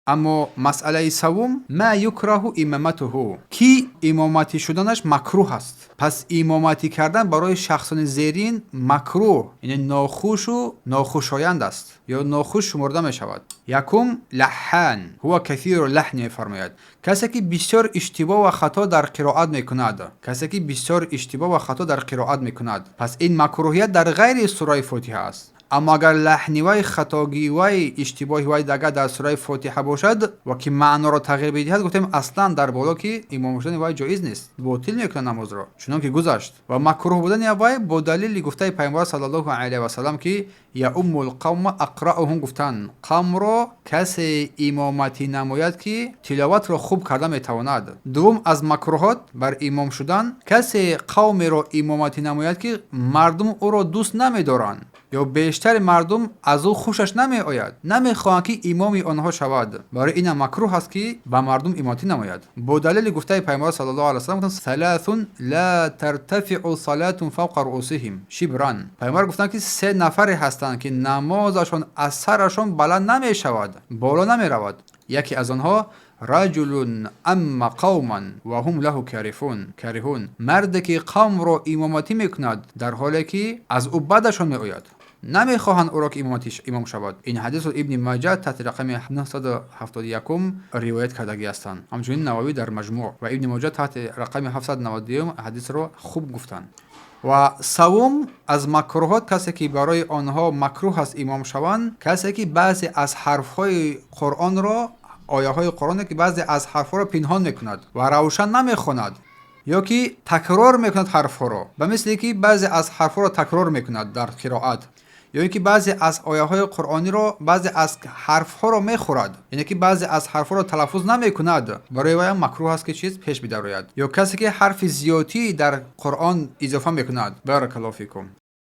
Аммо масъалаи саввум: ما يكره إمامته, ки имоматӣ шуданаш макрӯҳ аст. Пас имоматӣ кардан барои шахсони зерин макрӯҳ, яъне нохушу нохушоянд аст ё нохуш шуморда мешавад. Якум: لحان، هو كثير اللحن мефармояд, касе ки бисёр иштибоҳ ва хато дар қироат мекунад, касе ки бисёр иштибоҳ ва хато дар қироат мекунад. Пас ин макрӯҳият дар ғайри сураи Фотиҳа аст. Аммо агар лаҳни вай, хатогии вай, иштибоҳи вай агар дар сураи Фотиҳа бошад ва ки маъноро тағйир бидиҳад, гуфтем аслан дар боло, ки имом шудани вай ҷоиз нест, ботил мекунад намозро, чунон ки гузашт. Ва макрӯҳ будани вай бо далели гуфтаи Пайғамбар саллаллоҳу алайҳи васалам, ки يؤم القوم أقرؤهم гуфтанд, қавмро касе имоматӣ намояд, ки тиловатро хуб карда метавонад. Дуввум аз макрӯҳот бар имом шудан: касе қавмеро имоматӣ намояд, ки мардум ӯро дӯст намедоранд ё бештари мардум аз ӯ хушаш намеояд, намехоҳанд, ки имоми онҳо шавад. Барои инам макрӯҳ аст, ки ба мардум имоматӣ намояд. Бо далели гуфтаи Пайғамбар саллаллоҳу алайҳи васаллам: ثلاثة لا ترتفع صلاتهم فوق رءوسهم شبرا. Пайғамбар гуфтанд, ки се нафаре ҳастанд, ки намозашон аз сарашон баланд намешавад, боло намеравад. Яке аз онҳо: رجل أم قوما وهم له كارهون, марде ки қавмро имоматӣ мекунад, дар ҳоле ки аз ӯ бадашон меояд, намехоҳанд ӯро, ки имом шавад. Ин ҳадисро Ибни Маҷа таҳти рақами 971 ривоят кардагӣ ҳастанд. Ҳамчунин Нававӣ дар Маҷмӯъ ва Ибни Моҷа таҳти рақами 792 ҳадисро хуб гуфтанд. Ва саввум аз макрӯҳот, касе ки барои онҳо макрӯҳ аст имом шаванд, касе ки баъзе аз ҳарфҳои Қуръонро, ояҳои Қуръоне ки баъзе аз ҳарфҳоро пинҳон мекунад ва равшан намехонад ё ки такрор мекунад ҳарфҳоро, ба мисле ки баъзе аз ҳарфҳоро такрор мекунад дар қироат, ё ин ки баъзе аз ояҳои қуръониро, баъзе аз ҳарфҳоро мехӯрад, яъне ки баъзе аз ҳарфҳоро талаффуз намекунад, барои вайам макрӯҳ аст, ки чиз пеш бидарояд. Ё касе ки ҳарфи зиёдтӣ дар Қуръон изофа мекунад. بارك الله فيكم.